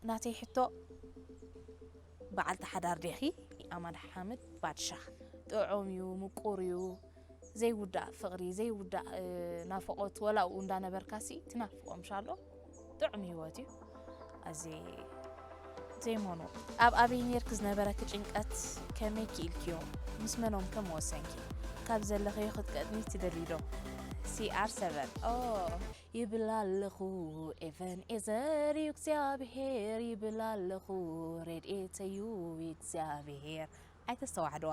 ናተይ ሕቶ፣ በዓልቲ ሓዳር ዲኺ? ኣማን ሓምድ ባድሻ። ጥዑም እዩ፣ ምቁር እዩ። ዘይውዳእ ፍቕሪ፣ ዘይውዳእ፣ እ፣ ናፍቖት፣ ወላ ኣብኡ እንዳነበርካሲ ትናፍቖ ምሻሎ። ጥዑም ህይወት እዩ። ኣዜ ዘይሞኖ። ኣብ ኣበይ ኔርኪ ዝነበረኪ ጭንቀት ከመይ ክኢልክዮ? ምስ መኖም ከም ወሰንኪ? ካብ ዘለኽዮ ክትቀጥኒ ትደልዩ ዶ? ሲ ኣር ሰቨን። ኦ፣ ይብል ኣለኹ ኤቨን ኤዘር እዩ እግዚኣብሔር፣ ይብል ኣለኹ ረድኤተዩ እግዚኣብሔር። ኣይተስተዋሕድዋ።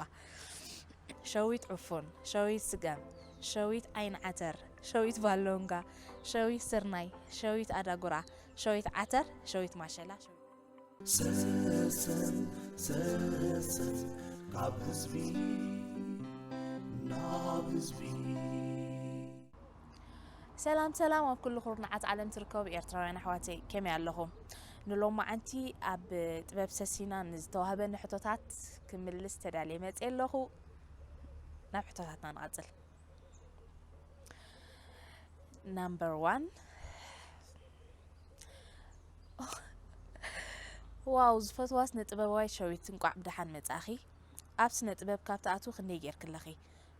ሸዊት ዕፉን፣ ሸዊት ስገም፣ ሸዊት ዓይኒ ዓተር፣ ሸዊት ባሎንጋ፣ ሸዊት ስርናይ፣ ሸዊት ኣዳጉራ፣ ሸዊት ዓተር፣ ሸዊት ማሸላ፣ ሸዊት ሰሰን ሰሰን ካብ ህዝቢ ናብ ህዝቢ። ሰላም ሰላም፣ ኣብ ኩሉ ኩርናዓት ዓለም ትርከቡ ኤርትራውያን ኣሕዋተይ፣ ከመይ ኣለኹም? ንሎማዓንቲ ኣብ ጥበብ ሰሲና ንዝተዋህበኒ ሕቶታት ክምልስ ተዳልየ መፅየ ኣለኹ። ናብ ሕቶታትና ንቐፅል። ናምበር ዋን። ዋው፣ ዝፈትዋ ስነ ጥበባዊት ሸዊት፣ እንቋዕ ብደሓን መጻኺ። ኣብ ስነ ጥበብ ካብ ትኣትዊ ክንደይ ጌርኪ ኣለኺ?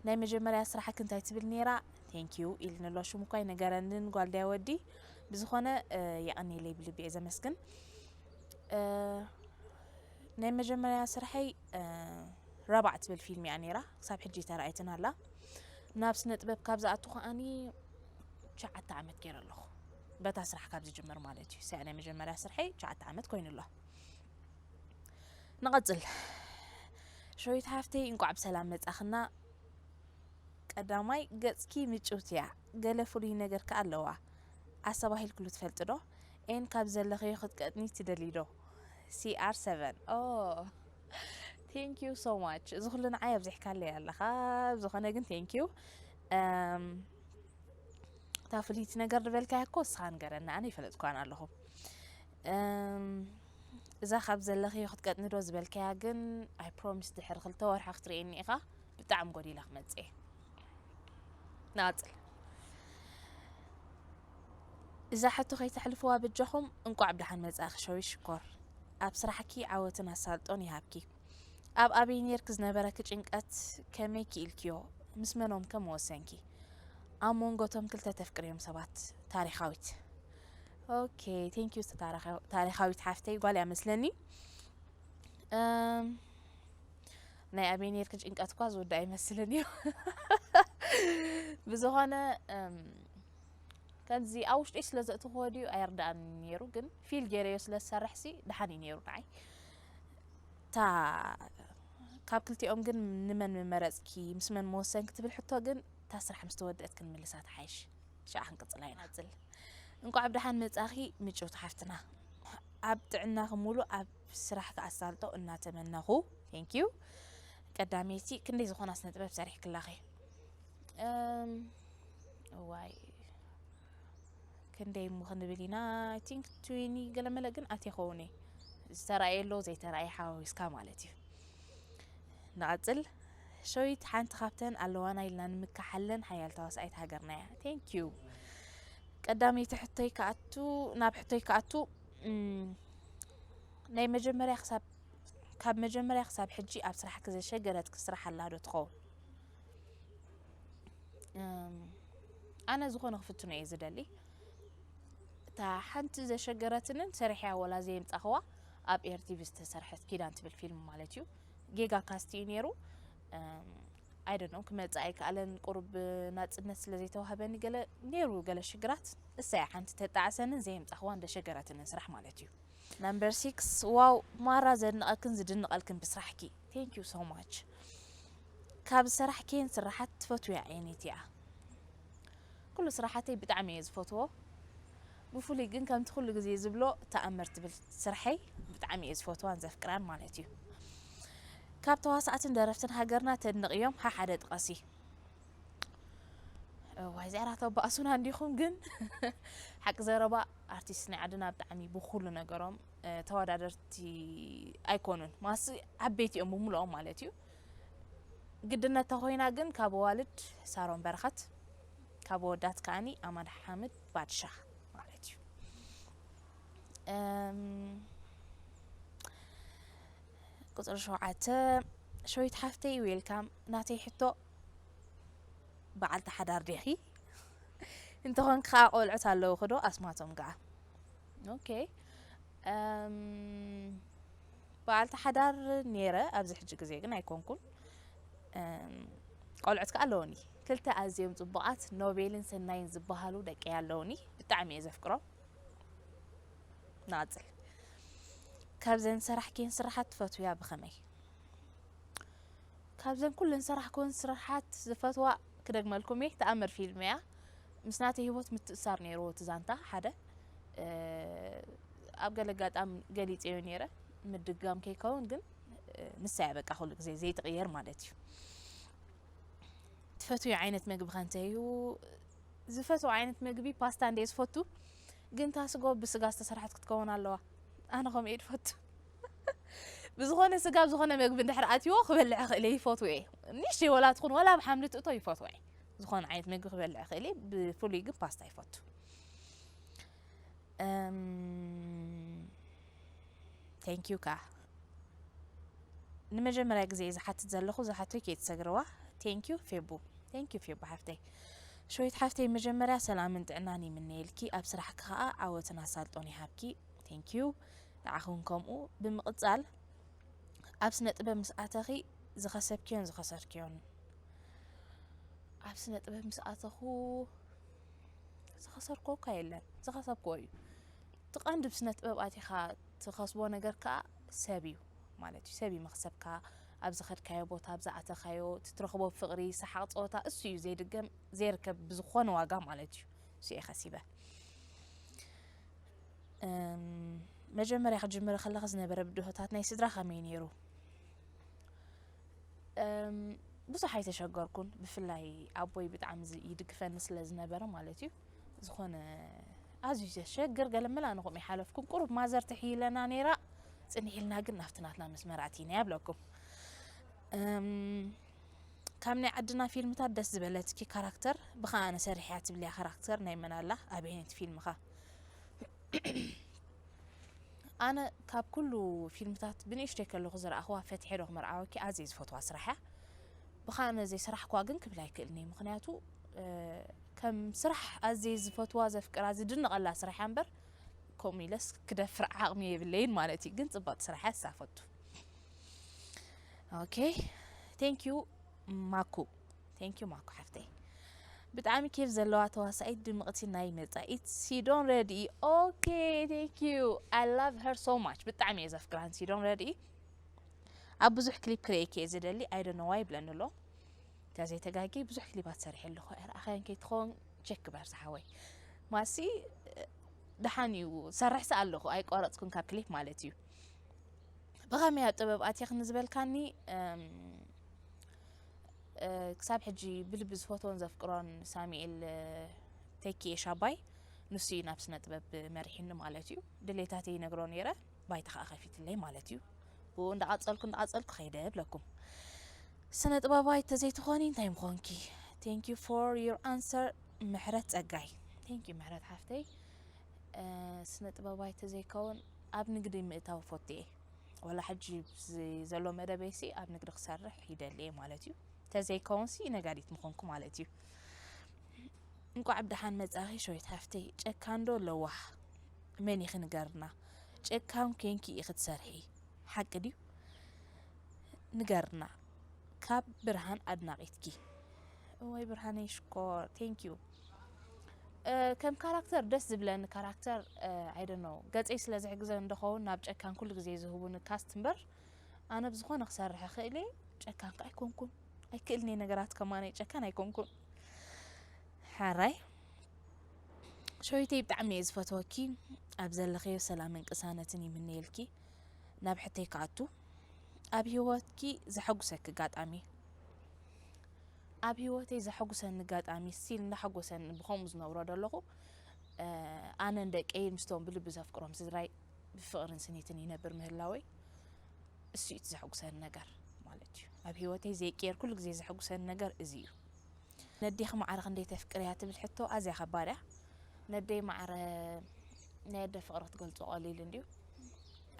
ናይ መጀመርያ ስራሕኪ እንታይ ትብል ነይራ? ቴንክ ዩ ኢልኒ ኣሎ። ሽሙ እኳ ኣይነገረንን ጓል ድያ ወዲ? ብዝኾነ፣ እ፣ የቐንየለይ፣ ብልቢ እየ ዘመስግን። እ፣ ናይ መጀመርያ ስርሐይ፣ እ፣ ረባዕ ትብል ፊልም እያ ነይራ። ክሳብ ሕጂ ተራእየትን ኣላ። ናብ ስነ ጥበብ ካብ ዝኣቱ ከኣኒ ትሽዓተ ዓመት ገይረ ኣለኹ። በታ ስራሕ ካብ ዝጅምር ማለት እዩ። ስያ ናይ መጀመርያ ስርሐይ ትሽዓተ ዓመት ኮይኑ ኣሎ። ንቐጽል። ሸዊት ሓፍተይ፣ እንቋዕ ብሰላም መጻኽና። ቀዳማይ፣ ገጽኪ ምጭውቲ እያ። ገለ ፍሉይ ነገር ከኣ ኣለዋ። ኣስተባሂልክሉ ትፈልጢ ዶ? ኤን ካብ ዘለኽዮ ክትቀጥኒ ትደልዪ ዶ? ሲ ኣር ሰቨን። ኦ፣ ቴንክ ዩ ሶ ማች። እዚ ኩሉ ንዓይ ኣብዚሕካለይ ኣለኻ። ብዝኾነ ግን ቴንክ ዩ። እም፣ እታ ፍልይቲ ነገር ዝበልካያ እኮ ንስኻ ንገረኒ፣ ኣነ ኣይፈለጥኳን ኣለኹ። እም፣ እዛ ካብ ዘለኽዮ ክትቀጥኒ ዶ ዝበልካያ ግን፣ ኣይ ፕሮሚስ ድሕሪ ክልተ ወርሒ ክትርእየኒ ኢኻ። ብጣዕሚ ጎዲለ ክመጽእ እየ። ንቐጽል። እዛ ሕቶ ከይተሕልፍዋ በጃኹም። እንቋዕ ብደሓን መጻእኺ ሸዊት ሽኮር። ኣብ ስራሕኪ ዓወትን ኣሳልጦን ይሃብኪ። ኣብ ኣበይ ኔርኪ ዝነበረኪ ጭንቀት ከመይ ክኢልክዮ? ምስ መኖም ከ ምወሰንኪ? ኣብ መንጎቶም ክልተ ተፍቅርዮም ሰባት። ታሪኻዊት። ኦኬ፣ ቴንክ ዩ ታሪኻዊት ሓፍተይ፣ ጓል እያ መስለኒ። እም፣ ናይ ኣበይ ኔርኪ ጭንቀት እኳ ዝውዳእ ኣይመስልን እዩ። ብዝኾነ፣ እም፣ ከምዚ ኣብ ውሽጠይ ስለ ዘእትኽዎ ድዩ ኣይርድኣኒ ነይሩ፣ ግን ፊል ገይረዮ ስለ ዝሰርሕሲ ደሓን እዩ ነይሩ ንዓይ። እታ ካብ ክልቲኦም ግን ንመን ምመረጽኪ፣ ምስ መን ምወሰንኪ ትብል ሕቶ ግን፣ እታ ስራሕ ምስ ተወደአት ክንምልሳ ትሓይሽ። ሽዓ ክንቅጽላ ኢና። ንቐጽል። እንቋዕ ብደሓን መጻኺ ምጭውቲ ሓፍትና። ኣብ ጥዕናኺ ሙሉእ ኣብ ስራሕኪ ኣሳልጦ እናተመነኹ። ቴንክ ዩ። ቀዳመይቲ፣ ክንደይ ዝኾና ስነ ጥበብ ሰሪሕክላኺ? እም፣ እዋይ፣ ክንደይ እሞ ክንብል ኢና? ኣይ ቲንክ ትዌኒ ገለመለ ግን ኣትየ ኸውን እየ። ዝተራእየ ኣሎ፣ ዘይተራእየ ሓዋዊስካ ማለት እዩ። ንቐጽል። ሸዊት ሓንቲ ካብተን ኣለዋና ኢልና ንምካሓለን ሓያል ተዋሳኢት ሃገርና እያ። ቴንክ ዩ። ቀዳመይቲ ሕቶይ ክኣቱ፣ ናብ ሕቶይ ክኣቱ፣ እም፣ ናይ መጀመርያ ክሳብ፣ ካብ መጀመርያ ክሳብ ሕጂ ኣብ ስራሕኪ ዘሸገረትኪ ስራሕ ኣላ ዶ ትኸውን? እም፣ ኣነ ዝኾነ ክፍትኖ እየ ዝደሊ። እታ ሓንቲ ዘሸገረትንን ሰሪሐያ ወላ ዘየምጻኽዋ ኣብ ኤር ቲቪ ዝተሰርሐት ኪዳን ትብል ፊልም ማለት እዩ። ጌጋ ካስት እዩ ነይሩ። እም፣ ኣይ ዶንት ኖ፣ ክመጽእ ኣይከኣለን፣ ቁሩብ ናጽነት ስለ ዘይተዋህበኒ ገለ ነይሩ፣ ገለ ሽግራት። እሳ እያ ሓንቲ ተጣዕሰንን ዘየምጻኽዋን ዘሸገረትንን ስራሕ ማለት እዩ። ናምበር ሲክስ፣ ዋው፣ ማራ ዘድንቐክን ዝድንቐልክን ብስራሕኪ። ቴንክ ዩ ሶ ማች። ካብ ዝሰራሕክየን ስራሓት ትፈትውያ ዓይነት እያ? ኩሉ ስራሓተይ ብጣዕሚ እየ ዝፈትዎ። ብፍሉይ ግን ከምቲ ኩሉ ግዜ ዝብሎ ተኣምር ትብል ስርሐይ ብጣዕሚ እየ ዝፈትዋን ዘፍቅራን ማለት እዩ። ካብ ተዋሳእትን ደረፍትን ሃገርና ተድንቕዮም ሓሓደ ጥቐሲ። እዋይ፣ እዚኣ ራታ ባእሱና እንዲኹም ግን። ሓቂ ዘረባ፣ ኣርቲስት ናይ ዓድና ብጣዕሚ ብኹሉ ነገሮም፣ እ፣ ተወዳደርቲ ኣይኮኑን። ማስ ዓበይቲ እዮም ብምልኦም ማለት እዩ። ግድነት ተኾይና ግን ካብ ኣዋልድ ሳሮን በረኸት፣ ካብ ኣወዳት ከኣኒ ኣማን ሓምድ ባድሻ ማለት እዩ። እም፣ ቁፅሪ ሸውዓተ፣ ሸዊት ሓፍተይ፣ ዌልካም። ናተይ ሕቶ፣ በዓልቲ ሓዳር ዲኺ? እንተኾንኪ ከዓ ቆልዑት ኣለውኺ ዶ? ኣስማቶም ከዓ። ኦኬ። እም፣ በዓልቲ ሓዳር ነይረ፣ ኣብዚ ሕጂ ግዜ ግን ኣይኮንኩን። እም፣ ቆልዑት ከዓ ኣለውኒ። ክልተ ኣዝዮም ጽቡቓት ኖቤልን ሰናይን ዝበሃሉ ደቀይ ኣለውኒ። ብጣዕሚ እየ ዘፍቅሮም። ንቐጽል። ካብዘን ሰራሕኪን ስራሓት ትፈትውያ ብኸመይ? ካብዘን ኩለን ሰራሕኩን ስራሓት ዝፈትዋ ክደግመልኩም እየ፣ ተኣምር ፊልም እያ። ምስ ናተይ ህይወት ምትእሳር ነይርዎ እቲ ዛንታ ሓደ፣ እ፣ ኣብ ገለ ኣጋጣሚ ገሊጸዮ ነይረ፣ ምድጋም ከይከውን ግን፣ እ፣ ንሳ እያ በቃ ኩሉ ግዜ ዘይትቕየር ማለት እዩ። ትፈትውዮ ዓይነት መግቢ ከ እንታይ እዩ? ዝፈትዎ ዓይነት መግቢ ፓስታ እንደ ዝፈቱ፣ ግን እታ ስጎ ብስጋ ዝተሰርሐት ክትከውን ኣለዋ። ኣነ ከምኡ እየ ዝፈቱ። ብዝኾነ ስጋ ኣብ ዝኾነ መግቢ እንድሕር ኣትይዎ ክበልዕ ክእል እየ፣ ይፈትዎ እየ። ንእሽተይ ወላ ትኹን፣ ወላ ኣብ ሓምሊ ትእቶ ይፈትዎ እየ። ዝኾነ ዓይነት መግቢ ክበልዕ ክእል እየ፣ ብፍሉይ ግን ፓስታ ይፈቱ። እም፣ ቴንክ ዩ ከኣ። ንመጀመርያ ግዜ እየ ዝሓትት ዘለኹ፣ ዝሓቶይ ከይትሰግርዋ። ቴንክ ዩ ፌቡ። ቴንክ ዩ ፌቡ ሓፍተይ። ሸዊት ሓፍተይ፣ መጀመርያ ሰላምን ጥዕናን ይምነየልኪ፣ ኣብ ስራሕኪ ከኣ ዓወትን ኣሳልጦን ይሃብኪ። ቴንክ ዩ። ንዓኺ እውን ከምኡ። ብምቕጻል፣ ኣብ ስነ ጥበብ ምስ ኣተኺ ዝኸሰብክዮን ዝኸሰርክዮን? ኣብ ስነ ጥበብ ምስ ኣተኹ ዝኸሰርክዎ እኳ የለን፣ ዝኸሰብክዎ እዩ። እቲ ቀንዲ ብስነ ጥበብ ኣቲኻ ትኸስቦ ነገር ከኣ ሰብ እዩ ማለት እዩ። ሰብ እዩ መኽሰብካ። ኣብ ዝኸድካዮ ቦታ፣ ኣብ ዝኣተኻዮ፣ እቲ ትረኽቦ ፍቕሪ፣ ሰሓቕ፣ ጸወታ፣ እሱ እዩ ዘይድገም፣ ዘይርከብ ብዝኾነ ዋጋ ማለት እዩ። እሱ እየ ከሲበ። እም፣ መጀመርያ ክጅምር ከለኺ ዝነበረ ብድሆታት ናይ ስድራ ከመይ ነይሩ? እም፣ ብዙሕ ኣይተሸገርኩን። ብፍላይ ኣቦይ ብጣዕሚ ዝ-፣ ይድግፈኒ ስለ ዝነበረ ማለት እዩ። ዝኾነ ኣዝዩ ዘሸግር ገለ መላ ንኹም ይሓለፍኩም። ቁሩብ ማዘር ትሕይለና ነይራ፣ ጽንሕ ኢልና ግን ናብቲ ናትና መስመር ኣቲና እያ ብለኩም። እም፣ ካብ ናይ ዓድና ፊልምታት ደስ ዝበለትኪ ካራክተር፣ ብኸ ኣነ ሰሪሐያ ትብልያ ካራክተር ናይ መን ኣላ? ኣበየነይቲ ፊልምኻ? ኣነ ካብ ኩሉ ፊልምታት ብንእሽተይ ከለኹ ዝረኣኽዋ ፈትሐ ዶ ክመርዓወኪ ኣዝየ ዝፈትዋ ስራሕ እያ። ብኻ ኣነ ዘይሰራሕክዋ ግን ክብል ኣይክእልን እየ። ምኽንያቱ፣ እ፣ ከም ስራሕ ኣዝየ ዝፈትዋ፣ ዘፍቅራ፣ ዝድንቐላ ስራሕ እያ እምበር፣ ከምኡ ኢለስ ክደፍር ዓቕሚ የብለይን ማለት እዩ። ግን ጽብቕቲ ስራሕ እያ፣ ንሳ ፈቱ። ኦኬ፣ ቴንክ ዩ ማኩ። ቴንክ ዩ ማኩ ሓፍተይ። ብጣዕሚ ኬፍ ዘለዋ ተዋሳኢት ድምቕቲ ናይ መጻኢት ሲዶን ረድኢ። ኦኬ፣ ቴንክ ዩ። I love her so much። ብጣዕሚ እየ ዘፍቅራን ሲዶን ረድኢ። ኣብ ብዙሕ ክሊፕ ክርእየኪ እየ ዝደሊ፣ I don't know why ይብለኒ ኣሎ። እንተ ዘይተጋጊ ብዙሕ ክሊፓት ሰሪሐ ኣለኹ። ርኣኸን ከይትኸውን ቸክ ግበር ዝሓወይ። ማሲ ደሓን እዩ፣ ሰርሕሲ ኣለኹ፣ ኣይቆረጽኩን ካብ ክሊፕ ማለት እዩ። ብኸመይ ኣብ ጥበብ ኣትየኺ ንዝበልካኒ፣ እም፣ እ፣ ክሳብ ሕጂ ብልቢ ዝፈትዎን ዘፍቅሮን ሳሙኤል፣ እ፣ ተኪኤ ሻባይ፣ ንሱ እዩ ናብ ስነ ጥበብ መሪሕኒ ማለት እዩ። ድሌታተይ ይነግሮ ነይረ፣ ባይታ ከኣ ከፊትለይ ማለት እዩ። ብኡ እንዳቐጸልኩ እንዳቐጸልኩ ከይደ እብለኩም። ስነ ጥበባዊት ተዘይትኾኒ እንታይ ምኾንኪ? Thank you for your answer ምሕረት ጸጋይ። Thank you ምሕረት ሓፍተይ። እ፣ ስነ ጥበባዊት ተዘይከውን ኣብ ንግዲ ምእታው ፈቱ እየ። ዋላ ሕጂ እዚ ዘሎ መደበይሲ ኣብ ንግዲ ክሰርሕ ይደሊ እየ ማለት እዩ። ተዘይከውንሲ ነጋዲት ምኾንኩ ማለት እዩ። እንቋዕ ብደሓን መጻኺ ሸዊት ሓፍተይ። ጨካን ዶ ለዋህ መን ኢኺ ንገርና? ጨካን ኬንኪ ኢኺ ትሰርሒ። ሓቂ ድዩ? ንገርና። ካብ ብርሃን ኣድናቒትኪ። እዋይ ብርሃነይ ሽኮር፣ thank you። እ፣ ከም ካራክተር ደስ ዝብለኒ ካራክተር፣ እ፣ I don't know፣ ገጸይ ስለ ዝሕግዘ እንደኸውን ናብ ጨካን ኩሉ ግዜ ዝህቡኒ ካስት እምበር፣ ኣነ ብዝኾነ ክሰርሕ እኽእል እየ። ጨካን ከ ኣይኮንኩን። ኣይክእልን እየ ነገራት ከማነይ ጨካን ኣይኮንኩን። ሓራይ። ሸዊተይ ብጣዕሚ እየ ዝፈትወኪ። ኣብ ዘለኽዮ ሰላምን ቅሳነትን ይምነየልኪ። ናብ ሕተይ ክኣቱ። ኣብ ህይወትኪ ዘሐጉሰኪ ኣጋጣሚ። ኣብ ህይወተይ ዘሐጉሰኒ ኣጋጣሚ፣ ስቲል እንዳሐጎሰኒ ብኸምኡ ዝነብሮ ዘለኹ፣ እ፣ ኣነን ደቀይን ምስቶም ብልቢ ዘፍቅሮም ስድራይ ብፍቕርን ስኒትን ይነብር ምህላወይ፣ እሱ እዩ እቲ ዘሐጉሰኒ ነገር ማለት እዩ። ኣብ ህይወተይ ዘይቅየር ኩሉ ግዜ ዘሐጉሰኒ ነገር እዚ እዩ። ነዴኺ ማዕረ ክንደይ ተፍቅርያ ትብል ሕቶ ኣዝያ ከባድ እያ። ነደይ ማዕረ ናይ ኣደ ፍቕሪ ክትገልጾ ቀሊል እንድዩ።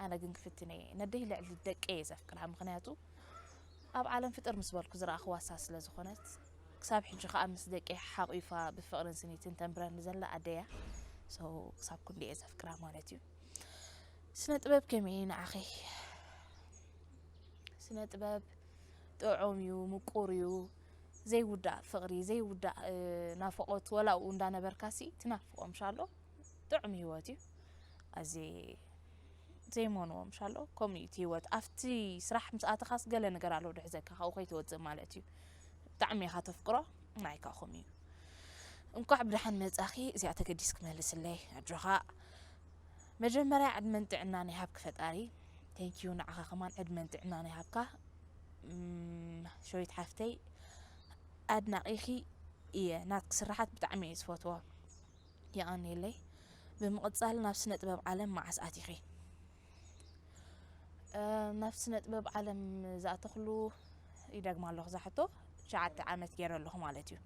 ኣነ ግን ክፍትን እየ። ነደይ ልዕሊ ደቀይ እየ ዘፍቅራ። ምኽንያቱ ኣብ ዓለም ፍጥር ምስ በልኩ ዝረኣኽዋ እሳ ስለ ዝኾነት፣ ክሳብ ሕጂ ከኣ ምስ ደቀይ ሓቒፋ ብፍቕርን ስኒትን ተንብረኒ ዘላ ኣደያ። So ክሳብ ክንዲ እየ ዘፍቅራ ማለት እዩ። ስነ ጥበብ ከመይ እዩ ንዓኺ? ስነ ጥበብ ጥዑም እዩ፣ ምቁር እዩ። ዘይውዳእ ፍቕሪ፣ ዘይውዳእ፣ እ፣ ናፍቖት፣ ወላ ኣብኡ እንዳነበርካሲ ትናፍቖ ምሻሎ። ጥዑም ህይወት እዩ። ኣዜ ዘይመንዎ ምሻሎ። ከምኡ እዩ እቲ ህይወት። ኣብቲ ስራሕ ምስ ኣተኻስ ገለ ነገር ኣሎ ድሕዘካ፣ ካብኡ ከይትወጽእ ማለት እዩ። ብጣዕሚ ኢኻ ተፍቅሮ፣ ናይካ ከምኡ እዩ። እንኳዕ ብደሓን መጻኺ። እዚኣ ተገዲስ ክመልስለይ ኣጆኻ። መጀመርያ ዕድመን ጥዕናን ይሃብኪ ፈጣሪ። Thank you፣ ንዓኻ ከማን ዕድመን ጥዕናን ይሃብካ። እም፣ ሸዊት ሓፍተይ ኣድናቒኺ እየ። ናትኪ ስራሓት ብጣዕሚ እየ ዝፈትዎ። የቐንየለይ። ብምቕጻል ናብ ስነ ጥበብ ዓለም መዓስ ኣቲኺ? እ፣ ናብ ስነ ጥበብ ዓለም ዝኣተኽሉ ይደግማ ኣለኹ እዛ ሕቶ፣ ትሽዓተ ዓመት ገይረ ኣለኹ ማለት እዩ።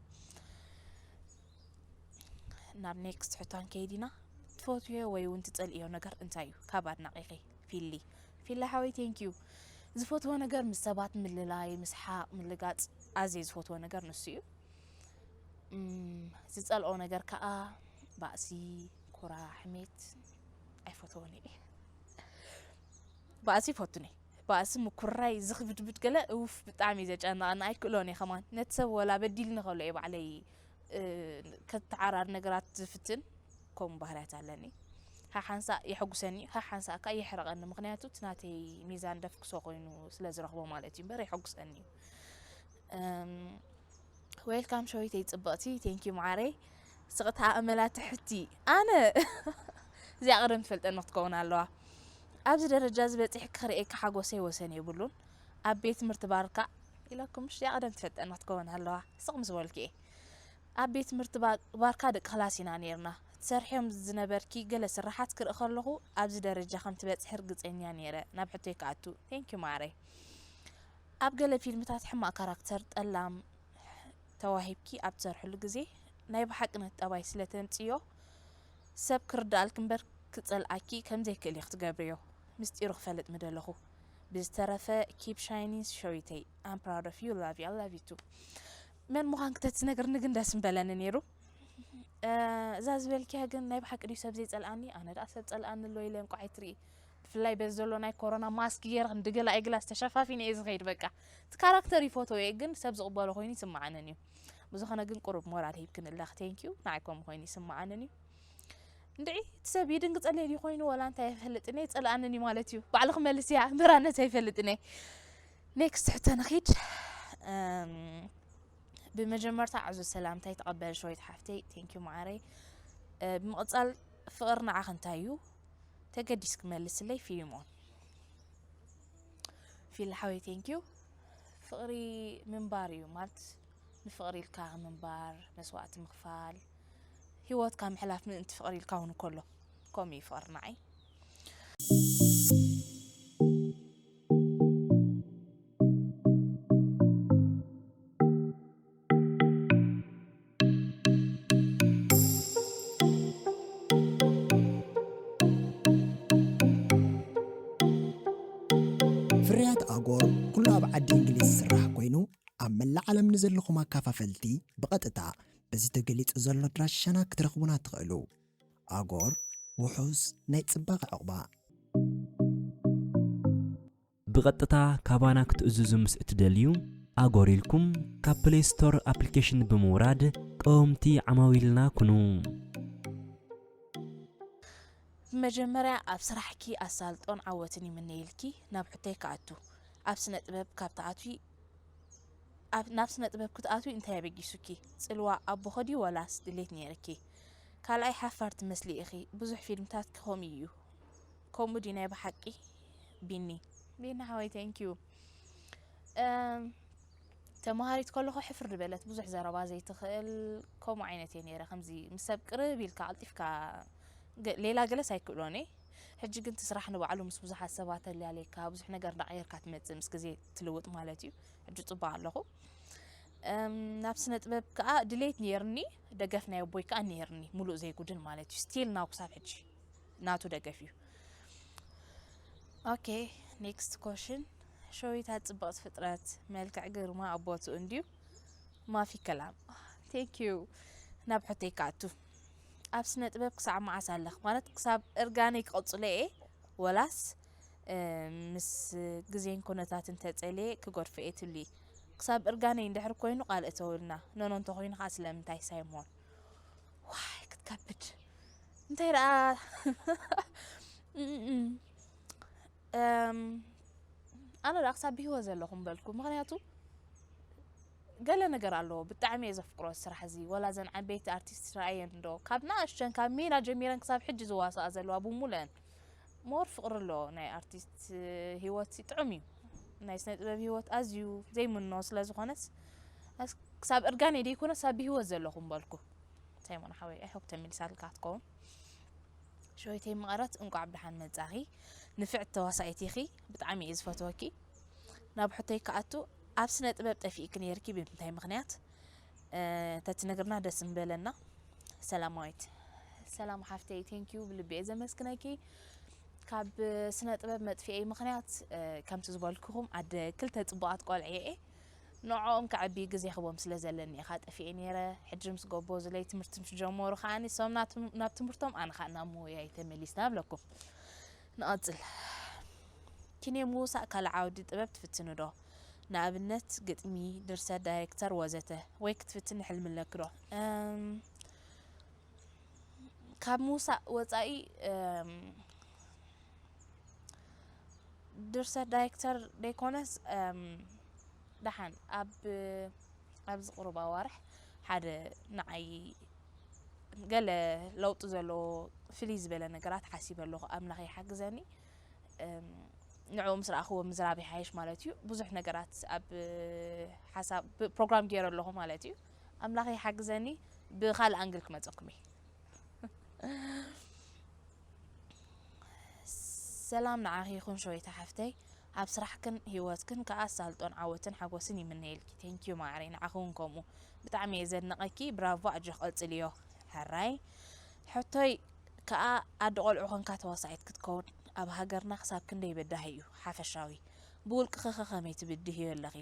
ናብ ኔክስት ሕቶ ክንከይድ ኢና። ትፈትዮ ወይ እውን ትጸልእዮ ነገር እንታይ እዩ? ካብ ኣድናቒኺ ፊሊ። ፊሊ ሓወይ፣ thank you። ዝፈትዎ ነገር ምስ ሰባት ምልላይ፣ ምስሓቕ፣ ምልጋጽ ኣዝየ ዝፈትዎ ነገር ንሱ እዩ። እም፣ ዝጸልኦ ነገር ከኣ ባእሲ፣ ኩራ፣ ሕሜት ኣይፈትዎን እየ። ባእሲ ይፈቱን እየ። ባእሲ፣ ምኩርራይ፣ ዝኽብድብድ ገለ፣ እውፍ፣ ብጣዕሚ እዩ ዘጨንቐኒ፣ ኣይክእሎን እየ ከማን። ነቲ ሰብ ወላ በዲልኒ ከሎ እየ ባዕለይ፣ እ፣ ከተዓራር ነገራት ዝፍትን። ከምኡ ባህርያት ኣለኒ። ሓሓንሳእ የሐጉሰኒ እዩ፣ ሓሓንሳእ ከኣ የሕርቐኒ። ምኽንያቱ እቲ ናተይ ሚዛን ደፍክሶ ኮይኑ ስለ ዝረኽቦ ማለት እዩ እምበር የሐጉሰኒ እዩ። እም፣ ዌልካም ሸዊተይ ጽብቕቲ፣ thank you መዓረይ። ስቕታ ኣመላ ትሕቲ፣ ኣነ እዚኣ ቀደም ትፈልጠኒ ክትከውን ኣለዋ። ኣብዚ ደረጃ እዚ በጺሕኪ ክርእየኪ ሓጎሰይ ወሰን የብሉን። ኣብ ቤት ትምህርቲ ባርካ ኢለኩም፣ እሺ፣ እዚኣ ቀደም ትፈልጠኒ ክትከውን ኣለዋ። ስቕ ምስ በልኪ እየ። ኣብ ቤት ትምህርቲ ባ-፣ ባርካ ደቂ ክላስ ኢና ነይርና። ትሰርሕዮም ዝነበርኪ ገለ ስራሓት ክርኢ ከለኹ ኣብዚ ደረጃ ከም ትበጽሒ ርግጸኛ ነይረ። ናብ ሕቶይ ክኣቱ። Thank you ማዓረይ። ኣብ ገለ ፊልምታት ሕማቕ ካራክተር፣ ጠላም፣ ተዋሂብኪ ኣብ ትሰርሕሉ ግዜ ናይ ብሓቂ ነቲ ጠባይ ስለ ተምጽዮ ሰብ ክርድኣልኪ እምበር ክጸልኣኪ ከም ዘይክእል ኢኺ ትገብርዮ። ምስጢሩ ክፈልጥ ምደለኹ። ብዝተረፈ keep shining ሸዊተይ። I'm proud of you, love you, I love you too። መን ምዃንኪ ተትነግርኒ ግን ደስ ምበለኒ ነይሩ። እ፣ እዛ ዝበልክያ ግን ናይ ብሓቂ ድዩ ሰብ ዘይጸልኣኒ? ኣነ ደኣ ሰብ ጸልኣኒ ኣሎ ኢለ እንቋዕ ኣይትርኢ። ብፍላይ በዚ ዘሎ ናይ ኮሮና ማስክ ገይረ ክንዲ ገለ ኣይግላስ ተሸፋፊነ እየ ዝኸይድ። በቃ እቲ ካራክተር ይፈትዎ እየ፣ ግን ሰብ ዝቕበሎ ኮይኑ ይስምዓንን እዩ። ብዝኾነ ግን ቁሩብ ሞራል ሂብክኒ ኣለኺ። Thank you። ንዓይ ከምኡ ኮይኑ ይስምዓንን እዩ። እንድዒ እቲ ሰብ ይድንግጸለይ ድዩ ኮይኑ ወላ እንታይ ኣይፈልጥን እየ፣ ይጸልኣንን እዩ ማለት እዩ። ባዕሉ ክመልስ እያ እምበር ኣነስ ኣይፈልጥን እየ። ኔክስት ሕቶ ንኺድ። እም፣ ብመጀመርታ ዕዙዝ ሰላምታይ ተቐበል ሸዊት ሓፍተይ። Thank you ማዓረይ። እ፣ ብምቕጻል ፍቕሪ ንዓኺ እንታይ እዩ? ተገዲስኪ መልስለይ ፊሊሞን። ፊል ሓወይ፣ thank you። ፍቕሪ ምንባር እዩ ማለት፣ ንፍቕሪ ኢልካ ምንባር፣ መስዋእቲ ምኽፋል፣ ህይወትካ ምሕላፍ ምእንቲ ፍቕሪ ኢልካ እውን ከሎ፣ ከምኡ እዩ ፍቕሪ ንዓይ። ፍርያት ኣጎር ኩሉ ኣብ ዓዲ እንግሊዝ ዝስራሕ ኮይኑ፣ ኣብ መላእ ዓለም ንዘለኹም ኣካፋፈልቲ ብቐጥታ በዚ ተገሊጹ ዘሎ ኣድራሻና ክትረኽቡና ትኽእሉ። ኣጎር፣ ውሑስ ናይ ጽባቐ ዕቑባ። ብቐጥታ ካባና ክትእዝዙ ምስ እትደልዩ፣ ኣጎር ኢልኩም ካብ ፕሌይ ስቶር ኣፕሊኬሽን ብምውራድ ቀወምቲ ዓማዊልና ኩኑ። ብመጀመርያ ኣብ ስራሕኪ ኣሳልጦን ዓወትን ይምነየልኪ። ናብ ሕቶይ ክኣቱ፣ ኣብ ስነ ጥበብ ካብ ትኣትዊ፣ ኣብ፣ ናብ ስነ ጥበብ ክትኣትዊ እንታይ ኣበጊሱኪ? ጽልዋ ኣቦኺ ድዩ ወላስ ድሌት ነይርኪ? ካልኣይ፣ ሓፋር ትመስሊ ኢኺ። ብዙሕ ፊልምታትኪ ከምኡ እዩ። ከምኡ ድዩ ናይ ብሓቂ? ቢኒ። ቢኒ ሓወይ፣ thank you። እም፣ ተማሃሪት ከለኹ ሕፍር ዝበለት፣ ብዙሕ ዘረባ ዘይትኽእል፣ ከምኡ ዓይነት እየ ነይረ። ከምዚ ምስ ሰብ ቅርብ ኢልካ ቀልጢፍካ ገ-፣ ሌላ ገለስ ኣይክእሎን እየ። ሕጂ ግን እቲ ስራሕ ንባዕሉ ምስ ብዙሓት ሰባት ተለያሌካ፣ ብዙሕ ነገር እንዳቐየርካ ትመጽእ፣ ምስ ግዜ ትልውጥ ማለት እዩ። ሕጂ ጽቡቕ ኣለኹ። እም፣ ናብ ስነ ጥበብ ከኣ ድሌት ነይርኒ፣ ደገፍ ናይ ኣቦይ ከኣ ነይርኒ፣ ሙሉእ ዘይጉድል ማለት እዩ። ስቲል ናው ክሳብ ሕጂ ናቱ ደገፍ እዩ። Okay, next question. ሸዊት ጽብቕቲ ፍጥረት፣ መልክዕ ግርማ ኣብ ቦትኡ እንድዩ። ማፊ ከላም። Thank you። ናብ ሕቶይ ክኣቱ። ኣብ ስነ ጥበብ ክሳዕ መዓስ ኣለኽ? ማለት ክሳብ እርጋነይ ክቕጽሎ እየ፣ ወላስ ምስ ግዜን ኩነታትን ተጸልየ ክገድፎ እየ ትብሊ? ክሳብ እርጋነይ እንድሕር ኮይኑ ቃል እተውልና፣ ኖኖ እንተኾይኑ ከዓ ስለምንታይ ሳይሞን? ዋይ ክትከብድ እንታይ ደኣ። ኣነ ደኣ ክሳብ ብህይወት ዘለኹ ምበልኩ። ምኽንያቱ ገለ ነገር ኣለዎ፣ ብጣዕሚ እየ ዘፍቅሮ ስራሕ እዚ። ወላ እዘን ዓበይቲ ኣርቲስት ረኣየን ዶ፣ ካብ ንኣሽተን ካብ ሜና ጀሚረን ክሳብ ሕጂ ዝዋሳኣ ዘለዋ ብሙሉአን ሞር ፍቕሪ ኣለዎ። ናይ ኣርቲስት ህይወት ጥዑም እዩ። ናይ ስነ ጥበብ ህይወት ኣዝዩ ዘይምኖ ስለ ዝኾነስ፣ ክሳብ እርጋነይ ደይኮነ ክሳብ ብህይወት ዘለኹ ምበልኩ። ሳይሞን ሓወይ፣ I hope ተመሊሳልካ ትከውን። ሸዊተይ መቐረት፣ እንቋዕ ብደሓን መጻኺ። ንፍዕቲ ተዋሳኢት ኢኺ፣ ብጣዕሚ እየ ዝፈትወኪ። ናብ ሕቶይ ክኣቱ፣ ኣብ ስነ ጥበብ ጠፊእኪ ነይርኪ ብምንታይ ምኽንያት? ተትነግርና ደስ ምበለና። ሰላማዊት። ሰላም ሓፍተይ፣ thank you፣ ብልቢ እየ ዘመስግነኪ። ካብ ስነ ጥበብ መጥፍኤይ ምኽንያት፣ ከምቲ ዝበልኩኹም ኣደ ክልተ ጽቡቓት ቆልዑ እየ። ንዕኦም ከዕቢ ግዜ ክቦም ስለ ዘለኒ ኢኻ ጠፊኤ ነይረ። ሕድሪ ምስ ጎቦ ዝለይ ትምህርቲ ምስ ጀመሩ ከኣኒ፣ እሶም ናብ ትም-፣ ናብ ትምህርቶም፣ ኣነ ከኣ ናብ ምውያይ ተመሊስና እብለኩም። ንቐጽል። ኪነ ምውሳእ ካልእ ዓውዲ ጥበብ ትፍትኑ ዶ? ንኣብነት ግጥሚ፣ ድርሰት፣ ዳይሬክተር ወዘተ። ወይ ክትፍትኒ ሕልሚ ኣለኪ ዶ? እም፣ ካብ ምውሳእ ወጻኢ፣ እም፣ ድርሰት ዳይሬክተር ደይኮነስ፣ እም፣ ደሓን ኣብ፣ ኣብዚ ቁሩብ ኣዋርሕ ሓደ ንዓይ ገለ ለውጢ ዘለዎ ፍልይ ዝበለ ነገራት ሓሲበ ኣለኹ። ኣምላኽ ይሓግዘኒ። እም፣ ንዕኡ ምስ ረኣኽዎ ምዝራብ ይሓይሽ ማለት እዩ። ብዙሕ ነገራት ኣብ ሓሳብ ብ-፣ ፕሮግራም ገይረ ኣለኹ ማለት እዩ። ኣምላኽ ይሓግዘኒ፣ ብኻልእ ኣንግል ክመጸኩም እየ። ሰላም ንዓኺ ይኹን ሸዊታ ሓፍተይ፣ ኣብ ስራሕክን ህይወትክን ከኣ ኣሳልጦን ዓወትን ሓጎስን ይምነየልኪ። Thank you ማዕረይ፣ ንዓኺ እውን ከምኡ። ብጣዕሚ እየ ዘድንቐኪ፣ ብራቮ፣ ኣጆኺ ቀጽልዮ። ሕራይ። ሕቶይ ከኣ ኣደ ቆልዑ ኮንካ ተዋሳኢት ክትከውን ኣብ ሃገርና ክሳብ ክንደይ በዳሂ እዩ? ሓፈሻዊ ብውልቅኺ ኸ ከመይ ትብድህዮ ኣለኺ?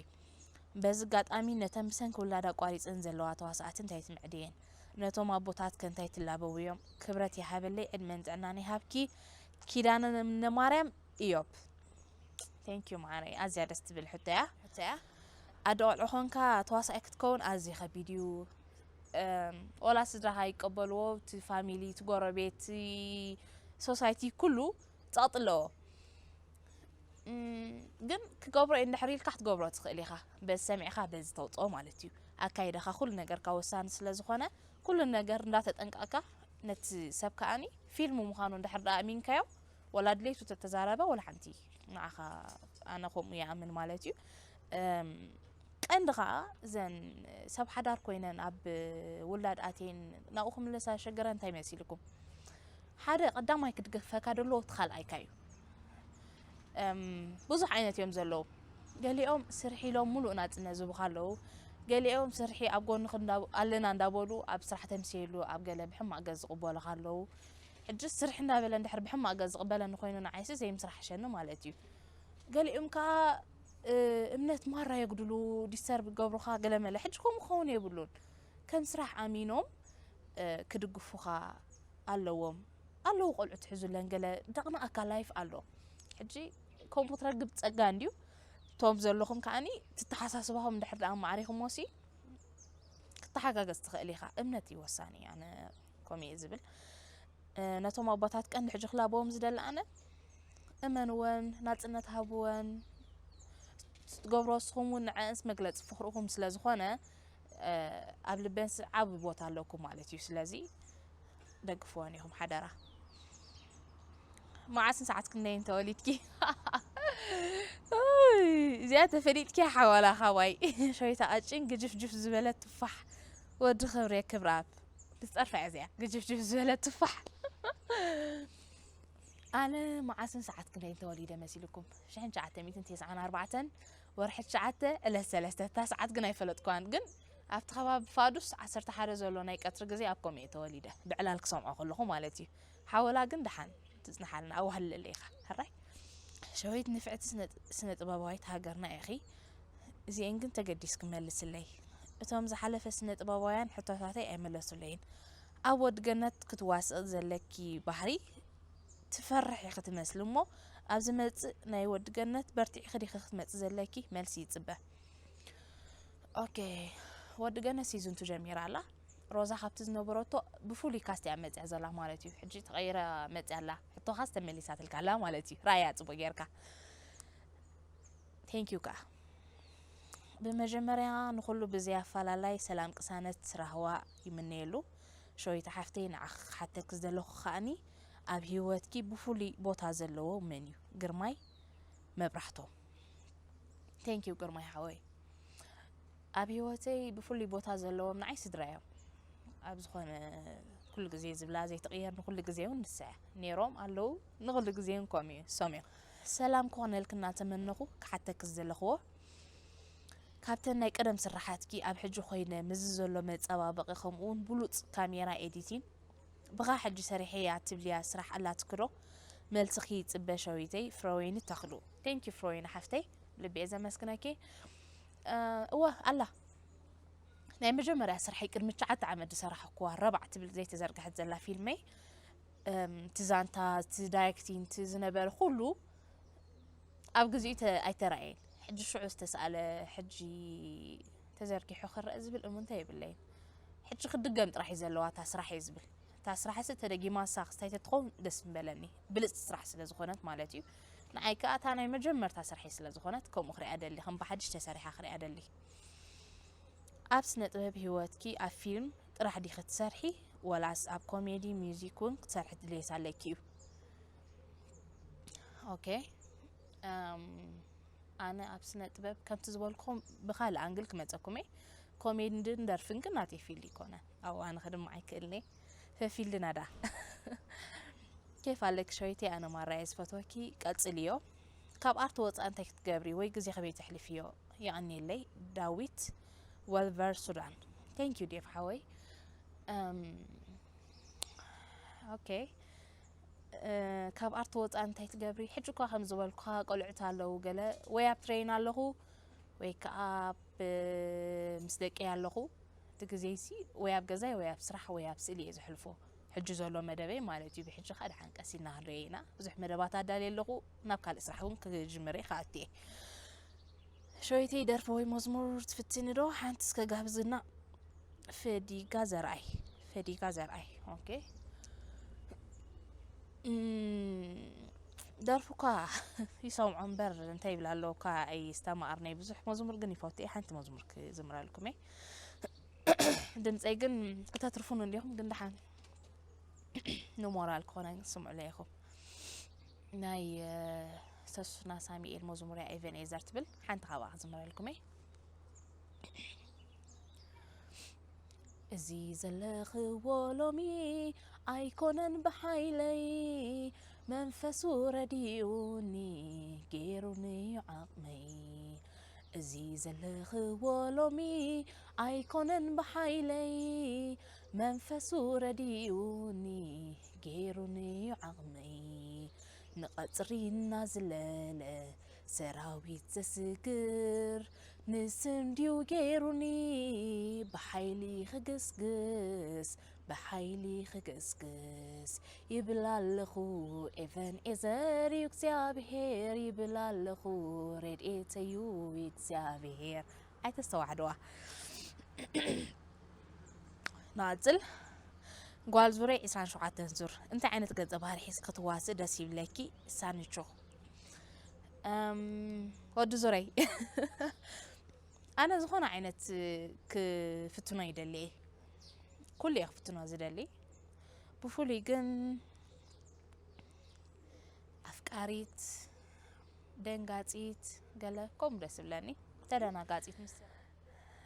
በዚ ኣጋጣሚ ነተን ብሰንኪ ውላድ ኣቋሪጸን ዘለዋ ተዋሳእቲ እንታይ ትምዕድየን? ነቶም ኣቦታት ከ እንታይ ትላበውዮም? ክብረት ይሃበለይ፣ ዕድመን ጥዕናን ይሃብኪ። ኪዳነ እምነ ማርያም እዮብ። Thank you ማዓረይ፣ ኣዝያ ደስ ትብል ሕቶ እያ። ሕቶ እያ። ኣደ ቆልዑ ኾንካ ተዋሳኣይ ክትከውን ኣዝዩ ከቢድ እዩ። እም፣ ወላ ስድራኻ ይቀበልዎ፣ እቲ ፋሚሊ፣ እቲ ጎረቤት፣ እቲ ሶሳይቲ ኩሉ ጸቕጢ ኣለዎ። እም፣ ግን ክገብሮ እየ እንድሕር ኢልካ ክትገብሮ ትኽእል ኢኻ። በዚ ሰሚዕኻ በዚ ተውፅኦ ማለት እዩ። ኣካይዳኻ ኩሉ ነገርካ ወሳኒ ስለ ዝኾነ ኩሉ ነገር እንዳተጠንቀቕካ ነቲ ሰብ ከኣኒ ፊልም ምዃኑ እንድሕር ደኣ ኣሚንካዮ ወላ ድሌቱ ተተዛረበ ወላ ሓንቲ ንዓኻ ኣነ ከምኡ ይኣምን ማለት እዩ። እም፣ ቀንዲ ኸኣ እዘን ሰብ ሓዳር ኮይነን ኣብ ውላድ ኣትየን ናብኡ ክምለሳ ሸገረ እንታይ መሲልኩም? ሓደ ቀዳማይ ክድገፈካ ደሎ እቲ ካልኣይካ እዩ። እም፣ ብዙሕ ዓይነት እዮም ዘለዉ። ገሊኦም ስርሒ ኢሎም ሙሉእ ናጽነት ዝህቡኻ ኣለዉ። ገሊኦም ስርሒ ኣብ ጎንኺ እንዳ-፣ ኣለና እንዳበሉ ኣብ ስራሕ ተምስየሉ ኣብ ገለ ብሕማቕ ገጽ ዝቕበሉኻ ኣለዉ። ሕጂ ስርሒ እንዳበለ እንድሕር ብሕማቕ ገጽ ዝቕበለኒ ኮይኑ ንዓይሲ ዘይምስራሕ ሸኒ ማለት እዩ። ገሊኦም ከኣ፣ እ፣ እምነት ማራ የጉድሉ፣ ዲስተርብ ይገብሩኻ ገለ መለ። ሕጂ ከምኡ ክኸውን የብሉን። ከም ስራሕ ኣሚኖም፣ እ፣ ክድግፉኻ ኣለዎም። ኣለዉ ቆልዑ ትሕዙለን ገለ ደቕናኣካ ላይፍ ኣሎ። ሕጂ ከምኡ ክትረግብ ጸጋ እንድዩ። እቶም ዘለኹም ከኣኒ ትተሓሳስባኹም እንድሕር ደኣ ኣማዕሪኹሞሲ ክትተሓጋገዝ ትኽእል ኢኻ። እምነት እዩ ወሳኒ፣ ኣነ ከምኡ እየ ዝብል። እ፣ ነቶም ኣቦታት ቀንዲ ሕጂ ክላበዎም ዝደሊ ኣነ፣ እመንወን፣ ናጽነት ሃብወን፣ ትገብሮ ንስኹም እውን ንዐንስ መግለጺ ፍቕርኹም ስለ ዝኾነ፣ እ፣ ኣብ ልበንስ ዓቢ ቦታ ኣለኩም ማለት እዩ። ስለዚ ደግፍወን ኢኹም ሓደራ። መዓስን ሰዓት ክንደይን ተወሊድኪ? ኡይ፣ እዚኣ ተፈሊጥኪ ሓዋላ ካባይ። ሸዊታ ቃጭን ግጅፍጅፍ ዝበለት ቱፋሕ። ወዲ ክብሬ ክብራብ። ብዝጸርፋ እያ እዚኣ። ግጅፍጅፍ ዝበለት ቱፋሕ። ኣነ መዓስን ሰዓት ክንደይን ተወሊደ መሲልኩም? ሽሕን ትሽዓተ ሚእትን ተስዓን ኣርባዕተን ወርሒ ትሽዓተ ዕለት ሰለስተ። እታ ሰዓት ግን ኣይፈለጥኩዋን። ግን ኣብቲ ከባቢ ፋዱስ ዓሰርተ ሓደ ዘሎ ናይ ቀትሪ ግዜ ኣብ ከምኡ እየ ተወሊደ። ብዕላል ክሰምዖ ከለኹ ማለት እዩ። ሓወላ ግን ደሓን ትጽንሓልና፣ ኣዋህልለለይ ኢኻ። ሕራይ? ዳዊት፣ ንፍዕቲ ስነ ጥበባዊት ሃገርና ኢኺ። እዚኤን ግን ተገዲስኪ መልስለይ። እቶም ዝሓለፈ ስነ ጥበባውያን ሕቶታተይ ኣይመለሱለይን። ኣብ ወዲ ገነት ክትዋስእ ዘለኪ ባህሪ ትፈርሕ ኢኺ ትመስሊ እሞ፣ ኣብ ዝመጽእ ናይ ወዲ ገነት በርቲዕኺ ዲኺ ክትመጽእ ዘለኪ? መልሲ ይጽበ። ኦኬ፣ ወዲ ገነት ሲዝን ቱ ጀሚራ ኣላ። ሮዛ ካብቲ ዝነበረቶ ብፍሉይ ካስት እያ መጽያ ዘላ ማለት እዩ። ሕጂ ተቐይራ መጽያ ኣላ። ሕቶኻስ ተመሊሳትልካ ኣላ ማለት እዩ። ራእያ ጽቡቅ ጌርካ። ቴንክ ዩ ከኣ። ብመጀመርያ ንኹሉ ብዘይ ኣፈላላይ ሰላም ቅሳነት ራህዋ ይምነየሉ። ሸዊት ሓፍተይ፣ ንዓኺ ክሓተኪ ዝደለኹ ከኣኒ፣ ኣብ ህይወትኪ ብፍሉይ ቦታ ዘለዎ መን እዩ? ግርማይ መብራህቶም። ቴንክ ዩ ግርማይ ሓወይ። ኣብ ህይወተይ ብፍሉይ ቦታ ዘለዎም ንዓይ ስድራ እዮም። ኣብ ዝኾነ ኩሉ ግዜ ዝብላ ዘይትቕየር ንኹሉ ግዜ እውን ንሳ እያ። ነይሮም ኣለዉ፣ ንኹሉ ግዜ እውን ከምኡ እዩ፣ እሶም እዮም። ሰላም ክኾነልኪ እናተመነኹ ክሓተኪ ዝደለኽዎ፣ ካብተን ናይ ቀደም ስራሓትኪ ኣብ ሕጂ ኮይነ ምስዚ ዘሎ መጸባበቒ ከምኡ እውን ብሉጽ ካሜራ ኤዲቲን ብኻ ሕጂ ሰሪሐያ ትብልያ ስራሕ ኣላትኪ ዶ? መልስኺ ይጽበ ሸዊተይ። ፍረወይኒ ተኽሉ። ቴንክ ዩ ፍረወይኒ ሓፍተይ፣ ልቢ እየ ዘመስግነኪ። እ፣ እወ ኣላ። ናይ መጀመርያ ስርሐይ ቅድሚ ትሽዓተ ዓመት ዝሰራሕኩዋ ረባዕ ትብል ዘይተዘርግሐት ዘላ ፊልመይ፣ እም፣ እቲ ዛንታ፣ እቲ ዳይሬክቲንግ፣ እቲ ዝነበረ ኩሉ ኣብ ግዚኡ ተ-፣ ኣይተራእየን። ሕጂ ሽዑ ዝተሰኣለ ሕጂ ተዘርጊሑ ክረአ ዝብል እሙንታ የብለይን። ሕጂ ክድገም ጥራሕ እዩ ዘለዋ እታ ስራሕ እየ ዝብል። እታ ስራሕሲ ተደጊማ ንሳ ክስታይ ተትኸውን ደስ ምበለኒ። ብልጽቲ ስራሕ ስለ ዝኾነት ማለት እዩ። ንዓይ ከኣ እታ ናይ መጀመርታ ስርሐይ ስለ ዝኾነት ከምኡ ክሪኣ ደሊ፣ ከም ብሓድሽ ተሰሪሓ ክሪኣ ደሊ። ኣብ ስነ ጥበብ ህይወትኪ ኣብ ፊልም ጥራሕ ዲኺ ትሰርሒ ወላስ ኣብ ኮሜዲ፣ ሚውዚክ እውን ክትሰርሒ ድሌት ኣለኪ እዩ? ኦኬ። እም፣ ኣነ ኣብ ስነ ጥበብ ከምቲ ዝበልኩኹም ብኻልእ ኣንግል ክመጸኩም እየ። ኮሜድን ደርፍን ግን ናተይ ፊልድ ይኮነ። ኣብኡ ኣነ ክድምዕ ኣይክእልን እየ። ፈፊልድና ዳ። ኬፍ ኣለኪ ሸዊተይ፣ ኣነ ማራ እየ ዝፈትወኪ፣ ቀጽልዮ። ካብ ኣርት ወጻኢ እንታይ ክትገብሪ ወይ ግዜ ከመይ ተሕልፍዮ? የቐንየለይ። ዳዊት ወልቨር ሱዳን። ቴንክ ዩ ዴቭ ሓወይ። እም፣ ኦኬ። እ፣ ካብ ኣርት ወጻኢ እንታይ ትገብሪ? ሕጂ እኳ ከም ዝበልኩኻ ቆልዑት ኣለዉ፣ ገለ ወይ ኣብ ትሬን ኣለኹ ወይ ከኣ ኣብ፣ ምስ ደቀይ ኣለኹ። እቲ ግዜሲ ወይ ኣብ ገዛይ ወይ ኣብ ስራሕ ወይ ኣብ ስእሊ እየ ዘሕልፎ። ሕጂ ዘሎ መደበይ ማለት እዩ። ብሕጂ ከኣ ደሓን ቀስ ኢልና ክንሪኦ ኢና። ብዙሕ መደባት ኣዳልየ ኣለኹ። ናብ ካልእ ስራሕ እውን ክጅምር እየ፣ ክኣቱ እየ። ሸዊተይ፣ ደርፊ ወይ መዝሙር ትፍትኒ ዶ? ሓንቲ እስከ ጋብዝና። ፈዲጋ ዘርኣይ፣ ፈዲጋ ዘርኣይ። ኦኬ። እም፣ ደርፊ እኳ ይሰምዖ እምበር እንታይ ይብላ ኣለዉ እኳ ኣይስተማቕርናይ ብዙሕ። መዝሙር ግን ይፈቱ እየ። ሓንቲ መዝሙር ክዝምረልኩም እየ። ድምፀይ ግን ክተትርፉን እንዲኹም፣ ግን ደሓን ንሞራል ክኾነ ስምዑለይ ኢኹም። ናይ፣ እ፣ ሰሱና ሳሚኤል መዝሙር እያ ኤቨን ኤዘር ትብል። ሓንቲ ካብኣ ክዝምረልኩም እየ። እዚ ዘለኽዎ ሎሚ ኣይኮነን ብሓይለይ፣ መንፈሱ ረዲኡኒ ገይሩኒ እዩ ዓቕመይ። እዚ ዘለኽዎ ሎሚ ኣይኮነን ብሓይለይ፣ መንፈሱ ረዲኡኒ ገይሩኒ እዩ ዓቕመይ። ንቐጽሪ እናዝለለ ሰራዊት ዘስግር፣ ንስም ድዩ ገይሩኒ ብሓይሊ ክግስግስ፣ ብሓይሊ ክግስግስ? ይብል ኣለኹ ኤቨን ኤዘር እዩ እግዚኣብሄር፣ ይብል ኣለኹ ረድኤተይ እዩ እግዚኣብሄር። ኣይተስተዋሕድዋ። ንቐጽል። ጓል ዙረይ ዕስራን ሸውዓተን ዙር። እንታይ ዓይነት ገጸ ባህሪ ሒዝኪ ክትዋስእ ደስ ይብለኪ? ሳንቾ። እም፣ ወዲ ዙረይ። ኣነ ዝኾነ ዓይነት ክፍትኖ ይደሊ እየ። ኩሉ እየ ክፍትኖ ዝደሊ። ብፍሉይ ግን ኣፍቃሪት፣ ደንጋጺት፣ ገለ ከምኡ ደስ ዝብለኒ። ተደናጋጺት ምስ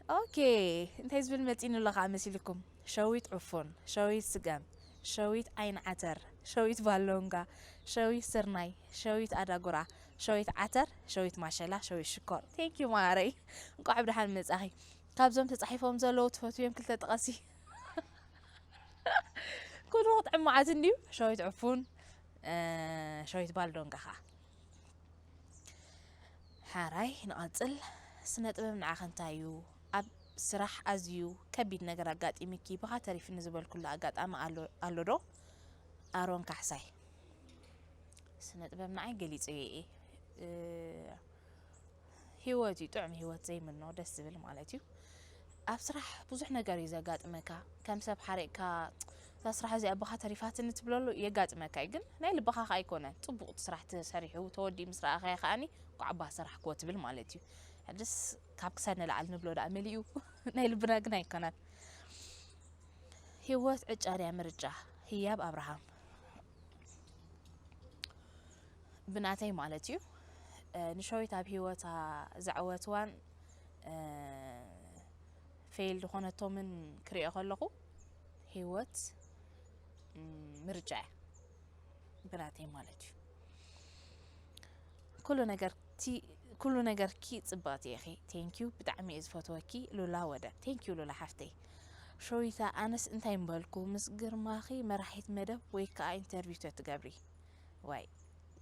ኦኬ፣ እንታይ ዝብል መጺኒ ኣሎ ከኣ መሲልኩም? ሸዊት ዕፉን፣ ሸዊት ስገም፣ ሸዊት ዓይኒ ዓተር፣ ሸዊት ባሎንጋ፣ ሸዊት ስርናይ፣ ሸዊት ኣዳጉራ፣ ሸዊት ዓተር፣ ሸዊት ማሸላ፣ ሸዊት ሽኮር። ቴንክ ዩ ማረይ፣ እንቋዕ ብደሓን መጻኺ። ካብዞም ተጻሒፎም ዘለዉ ትፈትውዮም ክልተ ጥቀሲ። ኩሉ ጥዕሙዓት እንድዩ። ሸዊት ዕፉን፣ እ፣ ሸዊት ባልዶንጋ ኸኣ። ሓራይ ንቐጽል። ስነ ጥበብ ንዓኸ እንታይ እዩ? ኣብ ስራሕ ኣዝዩ ከቢድ ነገር ኣጋጢምኪ ብኻ ተሪፍኒ ዝበልኩሉ ኣጋጣሚ ኣሎ ኣሎ ዶ? ኣሮን ካሕሳይ። ስነ ጥበብ ንዓይ ገሊጸዮ እየ። እ፣ ህይወት እዩ፣ ጥዑም ህይወት ዘይምኖ ደስ ዝብል ማለት እዩ። ኣብ ስራሕ ብዙሕ ነገር እዩ ዘጋጥመካ። ከም ሰብ ሓሪቕካ እዛ ስራሕ እዚኣ ብኻ ተሪፋትኒ ትብለሉ የጋጥመካ እዩ። ግን ናይ ልብኻ ከኣ ኣይኮነን። ጽቡቕ ስራሕ ተሰሪሑ ተወዲኡ ምስ ረኣኻዮ ከኣኒ እንኳዕ እባ ሰራሕክዎ ትብል ማለት እዩ። ሕድስ ካብ ክሳድ ንላዕሊ ንብሎ ደኣ መሊኡ ናይ ልብና ግን ኣይኮነን። ህይወት ዕጫ ድያ ምርጫ? ህያብ ኣብርሃም። ብናተይ ማለት እዩ። እ፣ ንሸዊት ኣብ ህይወታ ዘዕወትዋን፣ እ፣ ፌል ዝኾነቶምን ክሪኦ ከለኹ ህይወት፣ ም፣ ምርጫ እያ። ብናተይ ማለት እዩ። ኩሉ ነገር ቲ-፣ ኩሉ ነገርኪ ጽብቕቲ ኢኺ። ቴንኪዩ፣ ብጣዕሚ እየ ዝፈትወኪ ሉላ ወደ። ቴንኪዩ ሉላ ሓፍተይ። ሸዊታ፣ ኣነስ እንታይ ምበልኩ፣ ምስ ግርማኺ መራሒት መደብ ወይ ከኣ ኢንተርቪው ተትገብሪ። ዋይ፣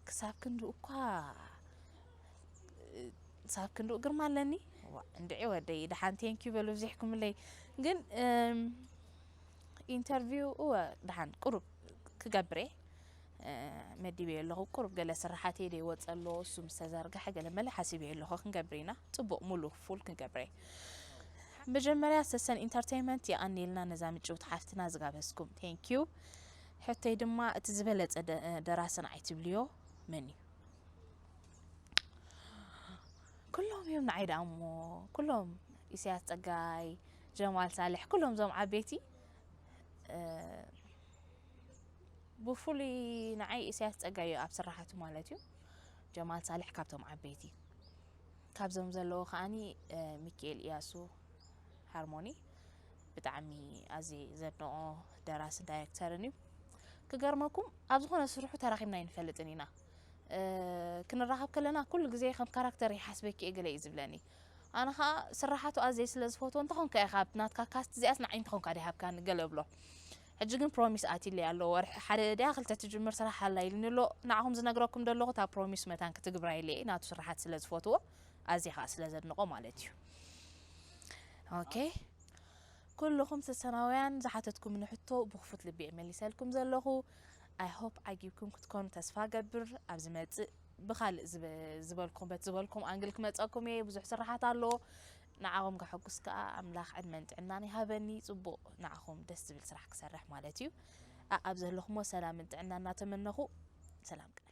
ክሳብ ክንድኡ እኳ፣ ክሳብ ክንድኡ ግርማ ኣለኒ። ዋ፣ እንድዒ ወደይ፣ ደሓን ቴንኪዩ በሉ፣ ኣብዚሕኩምለይ። ግን፣ እም፣ ኢንተርቪው፣ እወ፣ ደሓን ቁሩብ ክገብር እየ። እ፣ መዲበዮ ኣለኹ። ቁሩብ ገለ ስራሓተይ ደይወፀ ኣሎ፣ እሱ ምስ ተዘርግሐ ገለ መለ ሓሲበዮ ኣለኹ። ክንገብር ኢና። ጽቡቕ፣ ሙሉ ፉል ክንገብር እየ። መጀመርያ ሰሰን ኢንተርቴይንመንት የቐንየልና ነዛ ምጭውቲ ሓፍትና ዝጋበዝኩም። ቴንኪዩ። ሕቶይ ድማ እቲ ዝበለጸ ደ-፣ ደራሲ ንዓይ ትብልዮ መን እዩ? ኩሎም እዮም ንዓይ ደኣ እሞ፣ ኩሎም። ኢሳያስ ጸጋይ፣ ጀማል ሳልሕ፣ ኩሎም እዞም ዓበይቲ፣ እ፣ ብፍሉይ ንዓይ ኢሳያስ ጸጋይ እዩ ኣብ ስራሓቱ ማለት እዩ። ጀማል ሳልሕ ካብቶም ዓበይቲ። ካብዞም ዘለዉ ከኣኒ፣ እ፣ ሚኪኤል ኢያሱ ሃርሞኒ ብጣዕሚ ኣዝየ ዘድንቖ ደራስን ዳይሬክተርን እዩ። ክገርመኩም ኣብ ዝኾነ ስርሑ ተራኺብና ኣይንፈልጥን ኢና። እ፣ ክንራኸብ ከለና ኩሉ ግዜ ከም ካራክተር ይሓስበኪ እየ ገለ እዩ ዝብለኒ። ኣነ ኸኣ ስራሓቱ ኣዝየ ስለ ዝፈትዎ እንተኾንካ ኢኻ ኣብ ናትካ ካስት እዚኣስ ንዓይ እንተኾንካ ዲሃብካኒ ገለ እብሎ። ሕጂ ግን ፕሮሚስ ኣትዩለይ ኣሎ፣ ወርሒ ሓደ ድያ ክልተ ትጅምር ስራሕ ኣላ ኢሉኒ ኣሎ። ንዓኹም ዝነግረኩም ዘለኹ እታ ፕሮሚስ መታን ክትግብራ ኢለ እየ፣ ናቱ ስራሓት ስለ ዝፈትዎ፣ ኣዝየ ኸኣ ስለ ዘድንቖ ማለት እዩ። ኦኬ፣ ኩልኹም ሰሰናውያን ዝሓተትኩምኒ ሕቶ ብኽፉት ልቢ እየ መሊሰልኩም ዘለኹ። ኣይ ሆፕ ዓጊብኩም ክትኮኑ ተስፋ ገብር። ኣብ ዝመጽእ ብኻልእ ዝበ-፣ ዝበልኩም፣ በት ዝበልኩም ኣንግል ክመጸኩም እየ። ብዙሕ ስራሓት ኣሎ። ንዓኹም ከሐጉስ ከኣ ኣምላኽ ዕድመን ጥዕናን ይሃበኒ። ጽቡቕ፣ ንዓኹም ደስ ዝብል ስራሕ ክሰርሕ ማለት እዩ። ኣኣብ ዘለኹሞ ሰላምን ጥዕና እናተመነኹ፣ ሰላም።